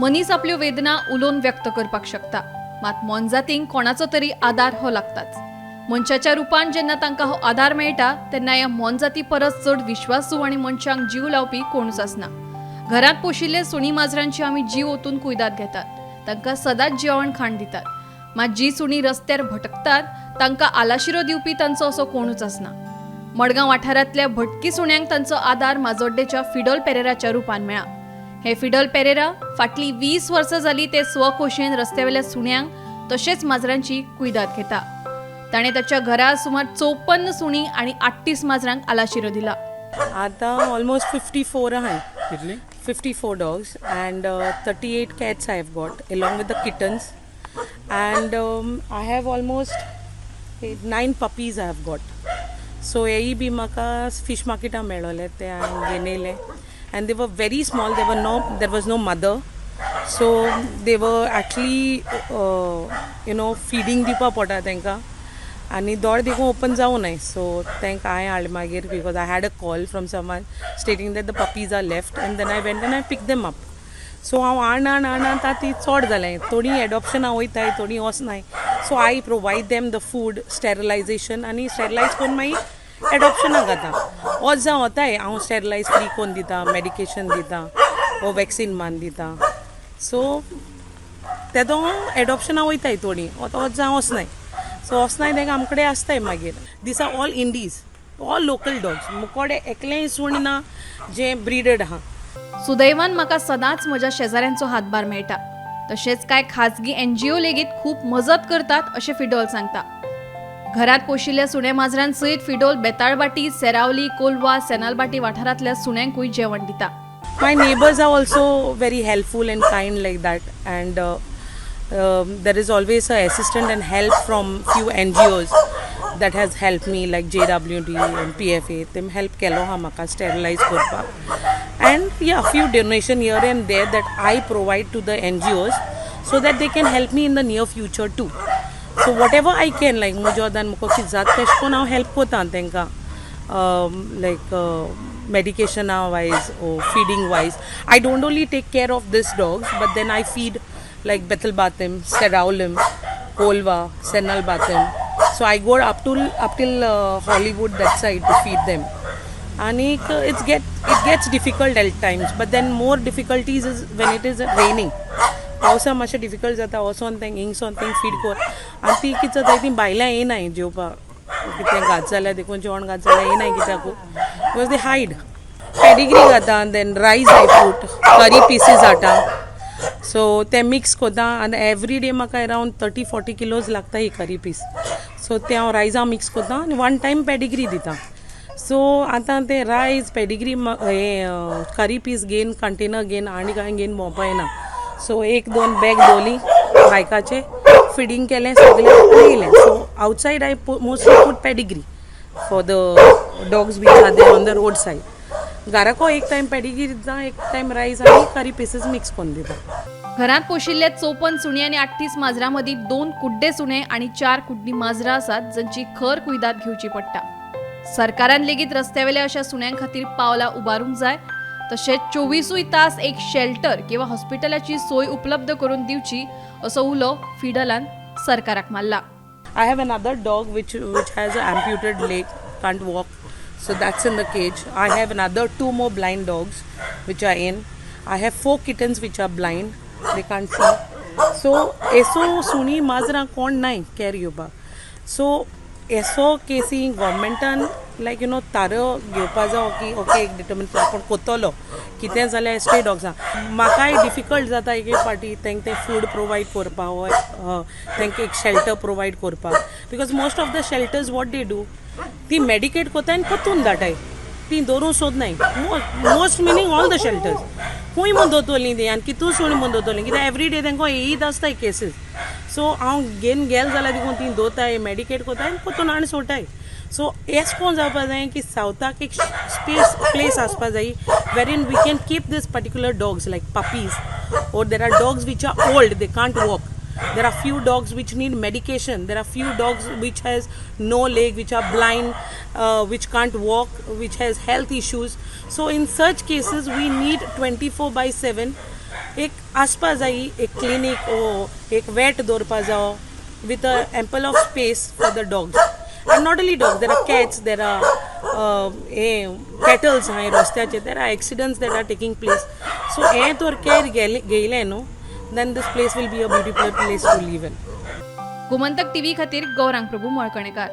मनीस आपल्यो वेदना उलोवन व्यक्त करपाक शकता, मात मोनजातींक कोणाचो तरी आदार हो लागताच. मनशाच्या रुपान जेन्ना तांकां हो आदार मेळटा तेन्ना ह्या मोनजाती परस चड विश्वासू आनी मनशांक जीव लावपी कोणूच आसना. घरांत पोशिल्ले सुणी माजरांची आमी जीव ओतून कुयदाद घेतात, तांकां सदांच जेवण खाण दितात. मात जी सुणी रस्त्यार भटकतात तांकां आलाशिरो दिवपी तांचो असो कोणूच आसना. मडगांव वाठारांतल्या भटकी सुण्यांक तांचो आदार माजोड्डेच्या फिडल पेरेराच्या रुपान मेळ्ळा. हे फिडल पेरेरा फाटलीं 20 वर्सां जाली ते स्वखोशयेन रस्त्यावेल्या सुण्यांक तशेंच माजरांची कुयदाद घेता. ताणें ताच्या घरा सुमार 54 सुणी आनी 38 माजरांक आलाशिरो दिला. आतां ऑलमोस्ट 54 आहाय. कितली? 54 dogs and 38 cats I have got along with the kittens, and I have almost 9 puppies I have got. So हेय बी म्हाका फिश मार्केटा मेळोले ते हांवें घेवन येयले and they were very small. There was no mother, so they were actually feeding दिवपा पडटा तांकां आनी दोळे देखून ओपन जावं नाय. सो तांकां हांवें हाडलें मागीर because I had a call from someone stating that the puppies are left, and then I went and I pick them up. So हांव हाण हाण हाण आतां ती चड जालें. थोडीं एडॉप्शनां वयताय, थोडीं वचनाय. So I provide them the food, sterilization आनी स्टेरिलायज करून मागीर एडॉप्शनाक घाता. वच जावं वताय हांव स्टेरिलायज फ्री करून दिता, मेडिकेशन दिता वो वॅक्सीन मान दिता. सो तेदो एडॉप्शनां वयताय थोडीं, वच जावं वचनाय. सो वचनाय तांकां आमचे कडेन आसताय मागीर. These are all indies, all local dogs. मुकोडे एकलेंय सुण ना जें ब्रिडड आहा. सुदैवान म्हाका सदांच म्हज्या शेजाऱ्यांचो हातभार मेळटा. तशेंच कांय खाजगी एनजीओ लेगीत खूब मजत करतात अशें फिडोल सांगता. घरांत पोशिल्ल्या सुण्या माजरां सयत फिडोल बेताळबाटी, सेरावली, कोलवा, सेनालबाटी वाठारांतल्या सुण्यांकूय जेवण दिता. My neighbors are also very helpful and kind like that, and there is always a assistant and help from few NGOs that has helped me, like JWD and PFA. Them help केलो हा म्हाका sterilize करपाक, and yeah, few donation here and there that I provide to the NGOs so that they can help me in the near future too. So whatever I can, like म्हज्या म्हाका कितें जाता तेश कोन्न हांव हेल्प कोता तांकां, like medication wise or feeding wise. I don't only take care of these dogs, but then I feed like Betalbatim, Seraulim, Kolva, Senal Batim. So I go up till Hollywood, that side, to feed them. And it gets difficult at times, but then more difficulties is when it is raining. पावसा मातशें difficult जाता वचोन तेंक हिंगसोन तेंक feed कर आनी ती कितें जाता, ती भायल्यान येनाय जेवपाक. कितें घात जाल्यार देखून जेवण घात जाल्यार येनाय कित्याकू, because they hide. Pedigree घाता, then rice I put, curry pieces हाडटा, सो ते मिक्स करता आनी एवरी डे म्हाका अरावंड 30-40 किलोज लागता ही करी पीस. सो ते हांव रायसा मिक्स करता आनी वन टायम पेडिग्री दिता. सो आतां ते रायस, पेडिग्री, हें करी पीस घेवन, कंटेनर घेवन आनी कांय घेवन भोंवपा येना. सो एक दोन बॅग दवरली, बायकाचे फिडींग केलें सगळें आनी येयलें. So outside I mostly put Pedigree for the dogs which are there on the road side. घराको एक टायम पेडिग्री दिता, एक टायम रायस आनी करी पिसीस मिक्स करून दिता. घरांत पोशिल्ल्या 54 सुणी आनी 38 माजरां मदीं दोन कुड्डे सुणे आनी चार कुड्डी माजरां आसात, जांची खर कुयदाद घेवची पडटा. सरकारान लेगीत रस्त्यावेल्या अशा सुण्यां खातीर पावलां उबारूंक जाय. तशेंच 24ूय तास एक शेल्टर किंवा हॉस्पिटलाची सोय उपलब्ध करून दिवची असो उलो फिडलान सरकाराक मारला. I have another dog which has an amputated leg, can't walk, so that's in the cage. I have another two more blind dogs which are in. I have four kittens which are blind, they can't see. So एसो सुणी माजरां कोण नाय care घेवपाक. So एसो केसी गव्हर्मेंटान लायक you know तारो घेवपा जावो की ओके, एक डिटर्मिन आपूण कोत्तलो कितें जाल्यार स्ट्रे डॉग्सां. म्हाकाय डिफिकल्ट जाता एक एक फावटी तांकां तें फूड प्रोवायड करपाक वो तांकां एक शेल्टर प्रोवायड करपाक, because most of the shelters, what they do, ती मेडिकेट कोताय आनी परतून धाडाय. ती दवरूंक सोदनाय. Most meaning all the shelters. खूंय म्हूण दवरतलीं ती आनी कितू सुणी म्हूण दवरतलीं? कित्याक एवरी डे तांकां येयत आसताय केसीस. सो हांव घेवन गेल जाल्यार देखून ती दवरताय, मेडिकेट कोताय आनी परतून हाडून सोडटाय. सो एश कोन जावपा जाय की सावथाक एक स्पेस, प्लेस आसपा जाय wherein we can keep this particular dogs, like puppies, or there are dogs which are old, they can't walk. There are few dogs which need medication. There are few dogs which has no leg, which are blind, which can't walk, which has health issues. So in such cases we need 24 by 7 एक आसपा जायी एक clinic ओ एक weight दवरपा जावो with a ample of space for the dogs. And not only dogs, there are cats, there are हे cattles आहाय रस्त्याचेर, there are accidents that are taking place. So हें तर केअर घेयलें न्हू, then this place will be a beautiful place to live in. Gomantak TV खातीर गौरांग प्रभू मळकणेकार.